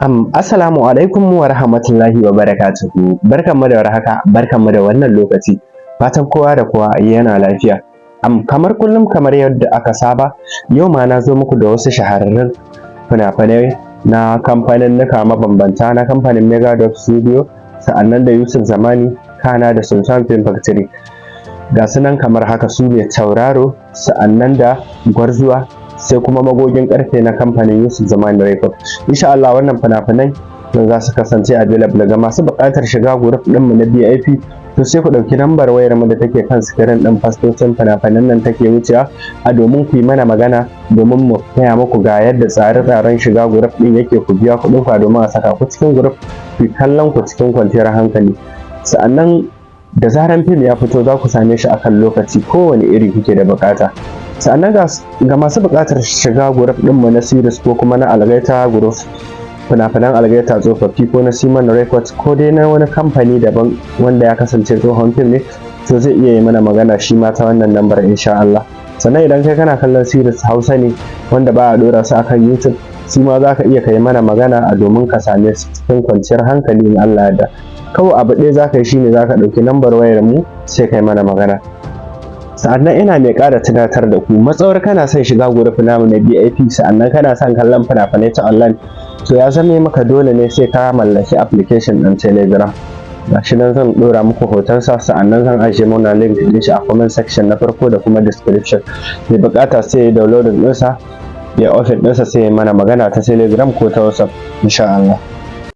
Assalamu alaikum wa rahmatullahi wa barakatuhu. Barkanmu da warhaka, barkanmu da wannan lokaci. Fatan kowa da kowa yana lafiya. Kamar kullum, kamar yadda aka saba, yau ma na zo muku da wasu shahararrun fina-finai na kamfaninnika mabambanta, na kamfanin Megadub Studio, sa'annan da Yusuf Zamani, kana da Sultan Film Factory. Ga su nan kamar haka, su ne Tauraro, sa'annan da Gwarzuwa, sai kuma Magogin Karfe na kamfanin Yusuf Zamani Record. Insha Allah wannan fina-finai za su kasance available ga masu buƙatar shiga group ɗinmu na VIP. To sai ku ɗauki lambar wayar mu da take kan screen ɗin fastocin fina-finan nan take wucewa, a domin ku yi mana magana, domin mu gaya muku ga yadda tsare-tsaren shiga group ɗin yake, ku biya kuɗin ku domin a saka ku cikin group, ku kallon ku cikin kwanciyar hankali. Sa'annan da zaran fim ya fito, za ku same shi akan lokaci, kowane iri kuke da buƙata. Sa'annan ga masu buƙatar shiga group ɗinmu na series ko kuma na Algaita group, fina-finan Algaita tsofaffi, ko na Siman Records, ko dai na wani kamfani daban wanda ya kasance tsohon fim ne, to zai iya yi mana magana shi ma ta wannan lambar, insha Allah. Sannan idan kai kana kallon series Hausa ne wanda ba a ɗora su akan YouTube, su ma za ka iya kai mana magana a domin ka same su cikin kwanciyar hankali in Allah yarda. Kawai abu ɗaya za ka yi, shine za ka ɗauki lambar wayar mu sai kai mana magana. Sa'annan ina mai ƙara tunatar da ku, matsawar kana son shiga group namu na VIP, sa'annan kana son kallon fina-finai ta online, to ya zame maka dole ne sai ka mallaki application ɗin Telegram. Gashi nan zan ɗora muku hotonsa, sa'annan zan ajiye mana link ɗin shi a comment section na farko da kuma description. Mai buƙata sai ya downloading ɗinsa, ya open ɗinsa, sai ya mana magana ta Telegram ko ta WhatsApp, insha Allah.